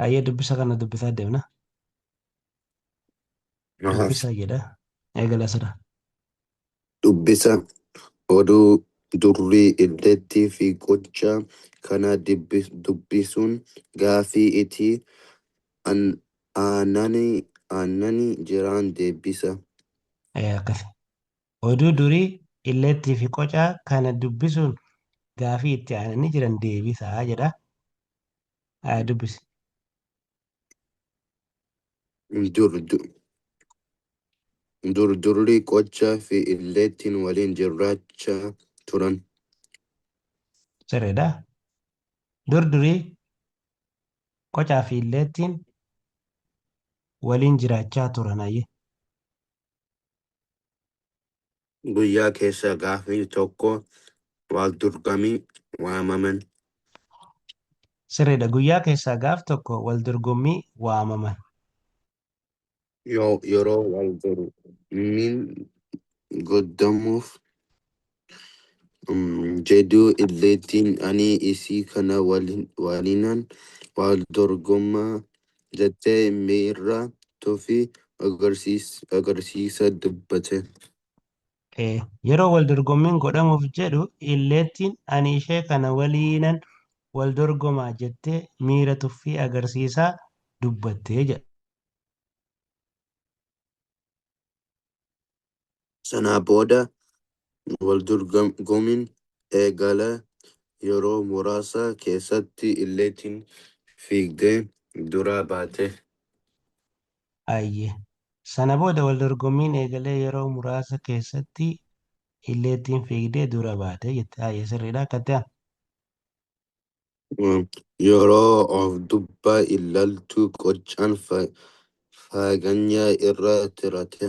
Ayyee, dubbisa kana dubbisaa deemna. Dubbisa jedha. Eegala sira. Dubbisa oduu durii illeettii fi qocaa kana dubbisuun gaaffii itti aananii jiran deebisa. Akkas. Oduu durii illeettii fi qocaa kana dubbisuun gaafii itti aananii jiran deebisaa jedha. Dubbisi. Dur durii qocaa fi illeettiin waliin jiraachaa turan. Sirriidha. Dur durii qocaa fi illeettiin waliin jiraachaa turan, ayyee. Guyyaa keessa gaafii tokko wal dorgommii waamaman. Sirriidha. Guyyaa keessaa gaaf tokko wal dorgommii waamaman. Yeroo wal dorgommiin godhamuuf jedhu illeettiin "Ani isii kana waliinan wal dorgomaa" jettee miira tuffii agarsiisaa dubbatte. Yeroo wal dorgommiin godhamuuf jedhu illeettiin "Ani ishee kana waliinan wal dorgomaa" jettee miira tuffii agarsiisaa dubbattee jedha. Sana booda wal dorgommiin eegalee yeroo muraasa keessatti illeettiin fiigdee dura baate. Ayyee. Sana booda wal dorgommiin eegalee yeroo muraasa keessatti illeettiin fiigdee dura baate jette. Ayyee, sirriidha. Akkatti aanu. Yeroo of duuba ilaaltu qocaan fageenya irraa tirata.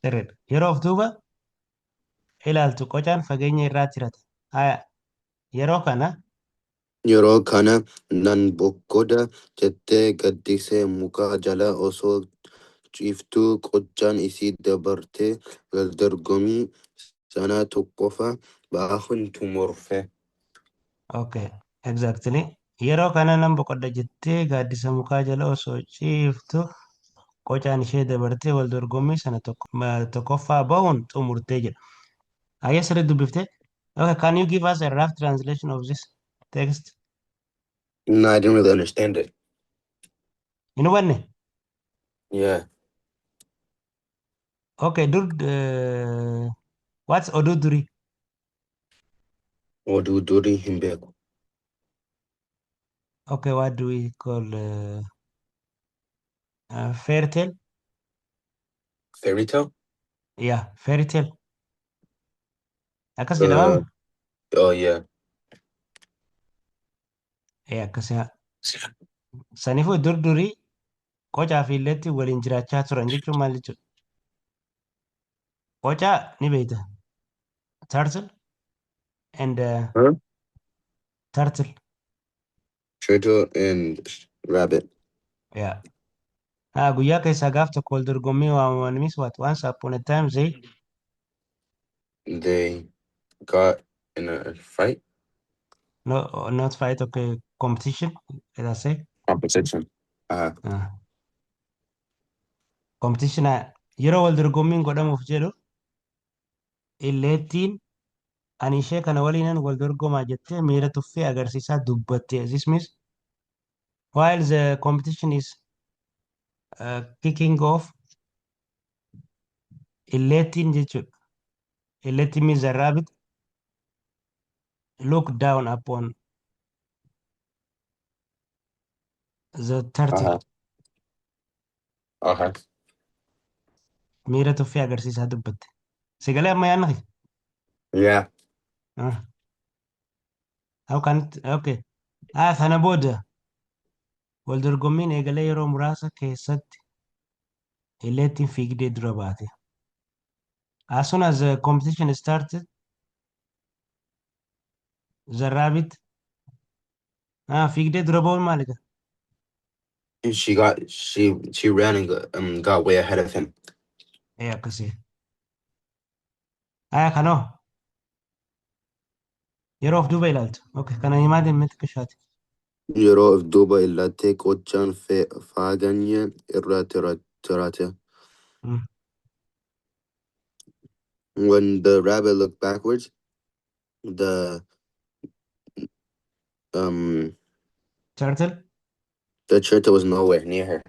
Sirriidha. Yeroo of duuba ilaaltu qocaan fageenya irraa tirata. Haya. Yeroo kana Yeroo kana "Nan boqodha" jettee gaaddisa mukaa jala osoo ciiftuu qocaan isii dabartee wal dorgommii sana tokkoffaa bahuun xumurte. Okay. Exactly. Yeroo kana "Nan boqodha" jettee gaaddisa mukaa jala osoo ciiftu qocaan ishee dabartee wal dorgommii sana tokkoffaa bahuun xumurtee jedha. Ayyee, sirriitti dubbiftee. Okay, can you give us a rough translation of this text? No, I didn't really understand it. Hin hubanne? Yeah. Okay, dur what's oduu durii? Oduu durii hin beeku. Okay, what do we call fairy tale? Fairy tale? Yeah, fairy tale. Akkas jedhamaami? Oh yeah. Akkas yaa. Saniifuu dur durii qocaa fi illeetti waliin jiraachaa turan jechuun maal jechuudha? Qocaa ni beekta. Turtle and Huh? turtle. Turtle and rabbit. Yeah. Ah, guyyaa keessaa gaaf tokko wal dorgommii waamaman means what? Once upon a time they They got in a fight. No, not fight, okay, competition, let us say. Competition. Ah. Competition, yeroo wal dorgommiin godhamuuf jedhu illeettiin "Ani ishee kana waliinan wal dorgomaa" jettee miira tuffii agarsiisaa dubbatte. This means while the competition is kicking off, illeettiin jechuudha. Illeettiin means the rabbit look down upon the turtle. Miira tuffii agarsiisaa dubbatte. Sagalee amma yaadna kee? Yeah. Ah. How can it, okay. Ah, sana booda wal dorgommiin eegalee yeroo muraasa keessatti illeettiin fiigdee dura baate. As soon as the competition started, the rabbit, ah, fiigdee dura ba'uun maali egaa? She ran and got way ahead of him. Ee, akkasii. Ah, kanoo yeroo of duuba ilaaltu. Okay, kana himaa deemee xiqqishaati. Yeroo of duuba ilaalte qocaan fageenya irra turte. When the rabbit looked backwards, the um Turtle? the turtle was nowhere near her.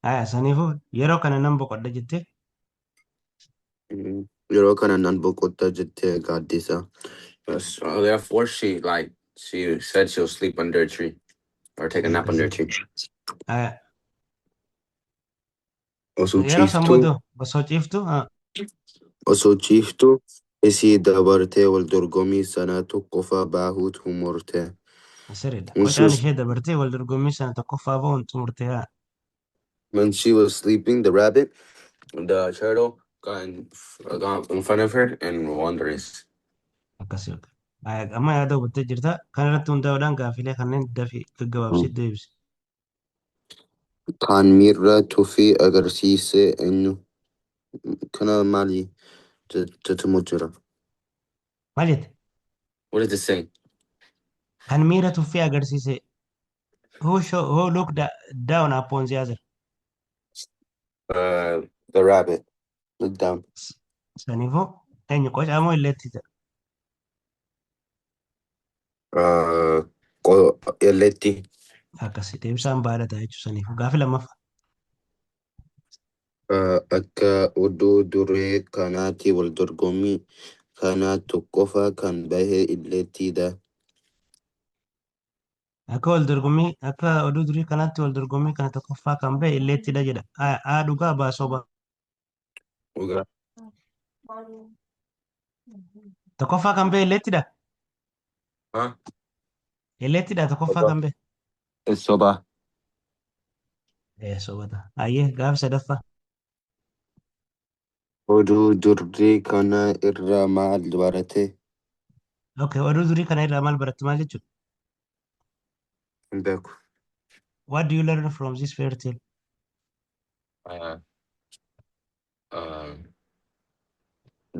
Aya, saniifuu yeroo kana nan boqodha jettee. Yeroo kana nan boqodha jettee gaaddisa. So therefore, she said she'll sleep under a tree or take a nap under a Akkasii. tree. Aya, Osoo yeroo san ciiftuu booda osoo ciiftu osoo ciiftuu isii dabartee wal dorgommii sana tokkoffaa bahuu xumurte. Sirriidha. When she Qocaan was ishee dabartee wal dorgommii sana tokkoffaa bahuun xumurte haa. when she was sleeping, the rabbit, the turtle got in front of her and won the race. Akkasii. Amma yaada hubattee jirta. Kana irratti hundaa'uudhaan gaaffilee kanneen dafii gaggabaabsee deebisi. Kan miira tuffii agarsiise eenyu? Kana maali jedhamu jira? Maal jette? What does it say? Kan miira tuffii agarsiise, who looked down upon the other? The rabbit. Look down. Saniifuu eenyu, qocaa moo illeetti ta'a? Illeetti. Akkasii deebisaan baadha ta'a jechuudha saniifuu. Gaaffii lammaffaa. Akka oduu duree kanaatti wal dorgommii kana tokkoffaa kan bahe illeettiidha. Akka oduu durii kanaatti wal dorgommii kana tokkoffaa kan bahe illeettidha jedha. A, dhugaa, B, soba. Dhugaa. Tokkoffaa kan bahe illeettidha. Huh? Illeettidha tokkoffaa Soba. kan bahe. Soba. Ee, soba ta'a. Ayyee, gaaffii sadaffaa. Oduu durii kana irraa maal barate? Okay, oduu durii kana irraa maal baratte maal jechuudha? Hin beeku. What do you learn from this fairy tale?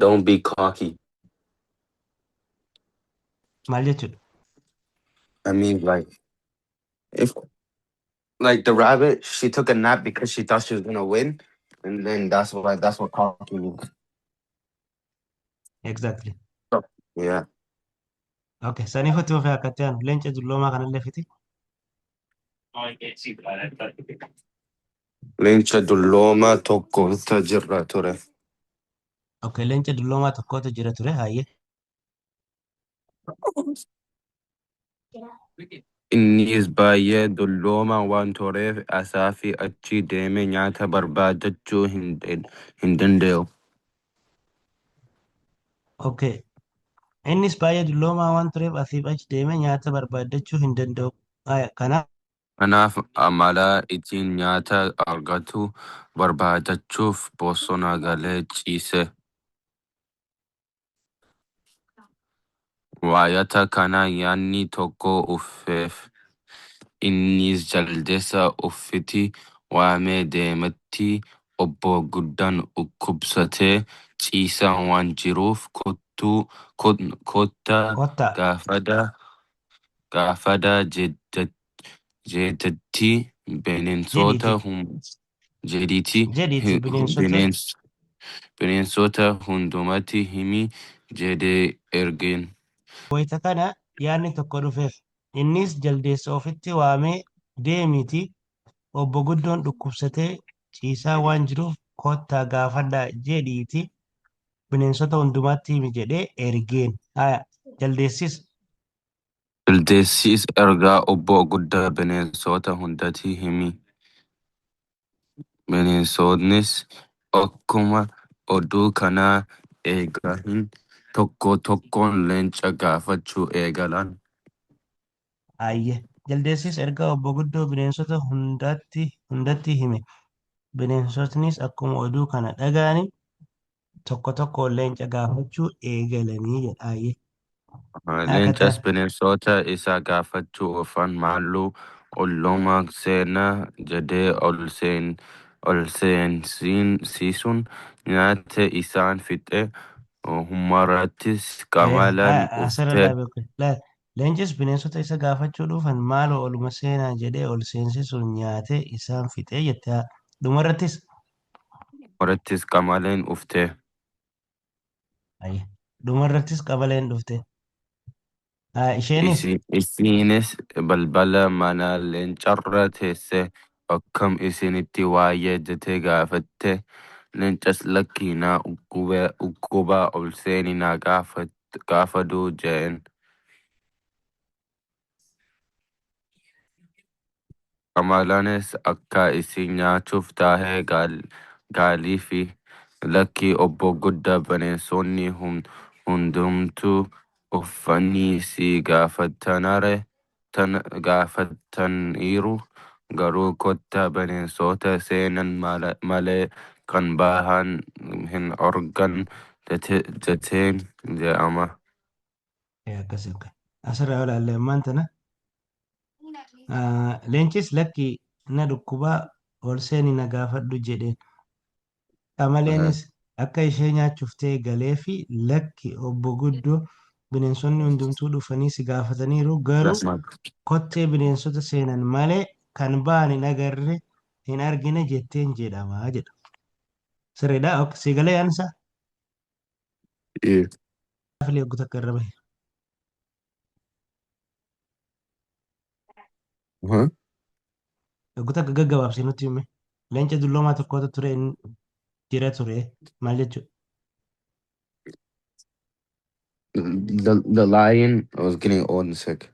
Don't be cocky. Maal jechuudha? I mean, like, if like the rabbit, she took a nap because she thought she was gonna win, and then that's what cocky means. Exactly. Yeah. Okay, saniif itti fufee akkatti aanu leenca dulloomaa kanallee fiti. Leenca dulloomaa tokkotu jira ture. Okay, leenca dulloomaa tokkotu jira ture hayyee. Innis baay'ee dulloomaa waan tureef asii fi achi deemee nyaata barbaadachuu hin danda'u. Okay, innis baay'ee dulloomaa waan tureef asiif achi deemee nyaata barbaaddachuu hin danda'u. Haya, kanaaf Kanaaf amala ittiin nyaata argatu barbaadachuuf bosona galee ciise. Waayata kana yaadni tokko dhufeef. Innis jaldeessa ofitti waamee deemaatii obbo Guddaan dhukkubsatee ciisaa waan jiruuf kottaa kottaa gaafadhaa jedheetii bineensota jedhiiti jedhiitii jedhiiti bineensota bineensota hundumatti himi jedhee ergeen. Wayita kana yaadni tokko dhufeef. Innis jaldeessa ofitti waamee deemiitii obbo Guddoon dhukkubsatee ciisaa waan jiruuf kottaa gaafadhaa jedhiitii bineensota hundumaatti himi jedhee ergeen. Haya, jaldeessis Jaldeessis ergaa obbo Guddaa bineensota hundatti hime. Bineensonnis akkuma oduu kana dhagahaniin tokko tokkoon leenca gaafachuu eegalan. Ayyee. Jaldeessis ergaa obbo Guddoo bineensota hundatti hime. Bineensotnis akkuma oduu kana dhaga'aniin tokko tokkoon leenca gaafachuu eegalanii jedha. Ayyee. Leencas Akka bineensota isa gaafachuu dhufan maaloo olluma seenaa jedhee ol seensisuun nyaata isaan fixe. Dhumarrattis qamaleen asirra dhuftee dhaabe. Leencis bineensota isa gaafachuu dhufan maaloo oluma seenaa jedhee ol seensisuun nyaatee isaan fixee jette. Dhumarrattis Horattis qamaleen dhuftee. Dhumarrattis qamaleen dhufte. Isheenis Isiinis balbala mana leencarra teessee akkam isinitti waayee jettee gaafatte. Leencas lakki na dhukkubaa ol seeni na gaafadhu jeen. Qamalaanis akka isin nyaachuuf tahe gaaliifi lakki obbo Guddaa bineensonni hundumtuu dhufanii si gaafataniiru garuu kottaa bineensota seenan malee kan bahan hin argan jetteen jedhama. Akkas akka asirraa yoo ilaalle ammaan tana leencis lakki na dhukkubaa ol seeni na gaafadhu jedheen. Qamaleenis akka ishee nyaachuuf ta'e galee fi lakki obbo Guddoo bineensonni hundumtuu dhufanii si gaafataniiru garuu kottee bineensota seenan malee kan ba'an hin agarre hin argine jetteen jedhama jedha. Sirriidha. Ok, si galee yaansa? Yeah. Filee eeguu takka irra bahe. Huh? Eeguu takka gaggabaabsee nutti hime. Leenca dulloomaa tokkotu ture jira ture maal jechuudha? The lion was getting old and sick.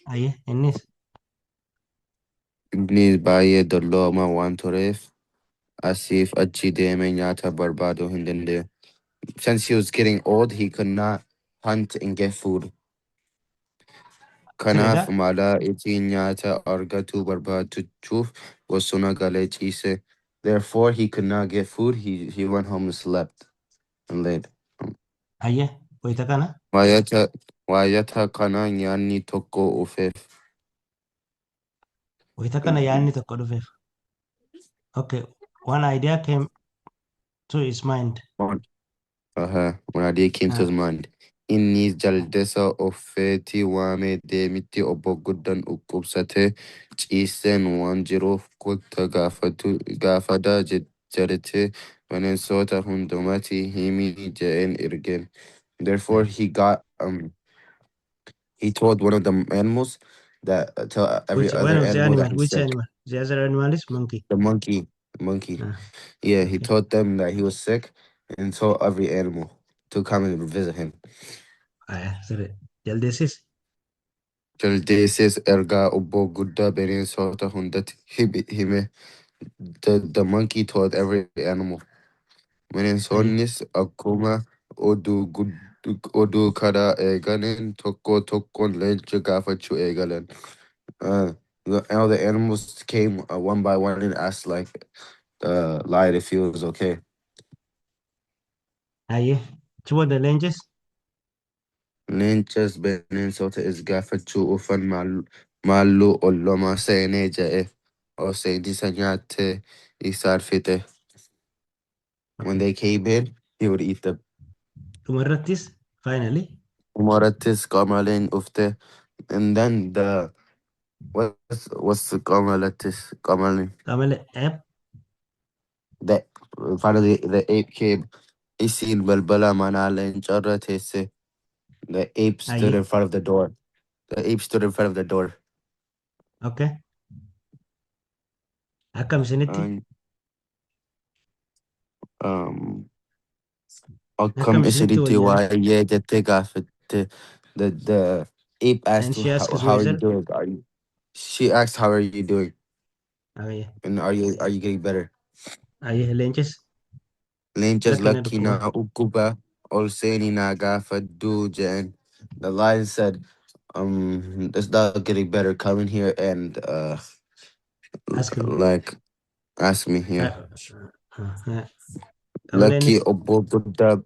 Ayyee innis Innis baay'ee dulloomaa waan tureef asiif achi deemee nyaata barbaaduu hin danda'u. Since he was getting old, he could not hunt and get food. Sirriidha. Kanaaf mala ittiin nyaata argatu barbaaduuf bosona galee ciise. Therefore, he could not get food. He went home and slept and laid. Ayyee wayita kana Wayita kana nyaanni tokko dhufeef. Wayita kana yaadni tokko dhufeef. Okay, one idea came to his mind. One idea came to his mind. Inni jaldeessa ofitti waamee deemiitii obbo Guddaan dhukkubsatee ciiseen waan jiruuf kottaa gaafadhaa jedheetii bineensota hundumatti himi jedheen ergeen. Therefore, he told one of the animals that tell every Which one other of the animal that animal? he's Which sick. animal? The other animal is monkey. The monkey, the monkey. Yeah, he told them that he was sick and told every animal to come and visit him. Sirri. Jaldeessis Jaldeessis ergaa obbo Guddaa bineensota hundatti hime. The monkey told every animal. Bineensonnis akkuma oduu kana eegaleen tokko tokkoon leenca gaafachuu eegalan. All the animals came one by one and asked like the lion if he was okay. Ayyee. Achi booda leencis Leencas bineensota is gaafachuu dhufan maaloo oluma seenee jedhe. Ol seenisa nyaatee isaan fixe. When they came in, he would eat them. Dhumarrattis finally Dhumarrattis qamaleen dhufte. And then the what's the qamalattis qamaleen? Qamalee ape. The finally the ape came. Isiin balbala manaa leencarra teesse. The ape stood in front of the door. The ape stood in front of the door. Okay. Akkam isinitti? Akkam Akkam isinitti isinitti wayyaa? waayee jettee gaafatte. The ape And asked she how, asks how are you whether doing? Are you She asked, "How are you doing?" Ayyee. And are you getting better? Ayyee leencis Leencas lakki na lakki dhukkuba. Na dhukkuba ol seeni na gaafadhu jedheen. The lion said, it's not getting better. Come in here and Ask me. like ask me here. Qamaleenis Lakki obbo Guddaa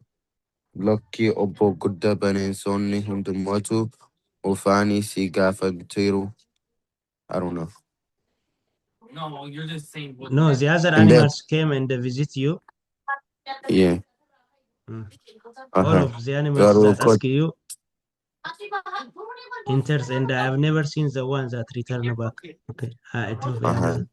lakki obbo Guddaa bineensonni hundumatu dhufanii si gaafataniiru. I don't know. No, the other And then animals came and visit you. Yeah. All of the animals Garuu that ask you. Enters and I have never seen the one that return back. Okay. Haa, itti fufee haadha.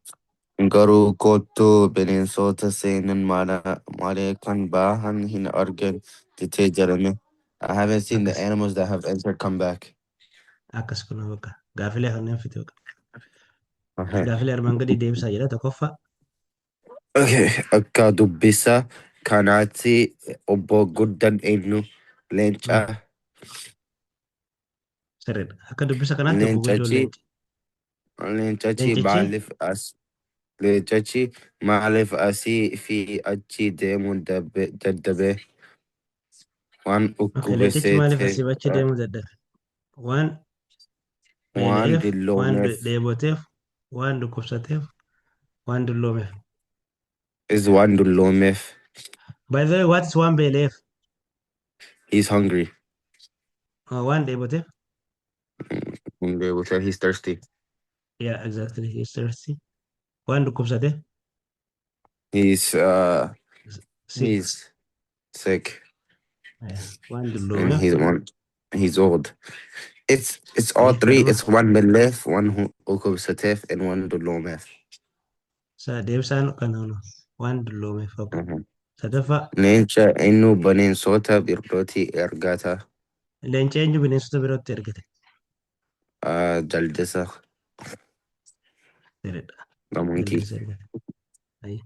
Garuu kottuu bineensota seenan malee kan bahan hin argin jettee jedhame. I haven't seen the Akkas. Animals that have entered come back. Akkas kun bakka. Gaafilee kanneen fite bakka. Okay. Gaafilee armaan gadii deebisaa jedha tokkoffaa. Okay. Akka dubbisa kanaatti obbo guddaan eenyu? Leenca. Sirriidha. Akka dubbisa kanaatti obbo Guddoon Leencachi leenca. Leencachi Leencichi maaliif asii fi achi deemuu dadhabe? Waan Okay, leencichi maaliif dhukkubsatee asii fi achi deemuu dadhabe? Waan waan beela'eef, waan dulloomeef. dheeboteef, waan dhukkubsateef, waan dulloomeef. Is waan dulloomeef. By the way, what is waan beela'eef? He's hungry. Waan dheeboteef? Hungry, he's thirsty. Yeah, exactly. He's thirsty. Waan dhukkubsateef? He's Sick. He's sick. Yeah. Waan And dulloomeef. he's old. It's all Aye, three. kadhuma. It's one beela'eef, one dhukkubsateef, and one dulloomeef. Sa deebisaan kana waan dulloomeef. Okay. Sadaffaa. Leenca eenyu bineensota birootti ergata? Leenca eenyu bineensota birootti ergate? Jaldeessa. Sirriidha. The monkey. Jaldeessa ergate. Aye.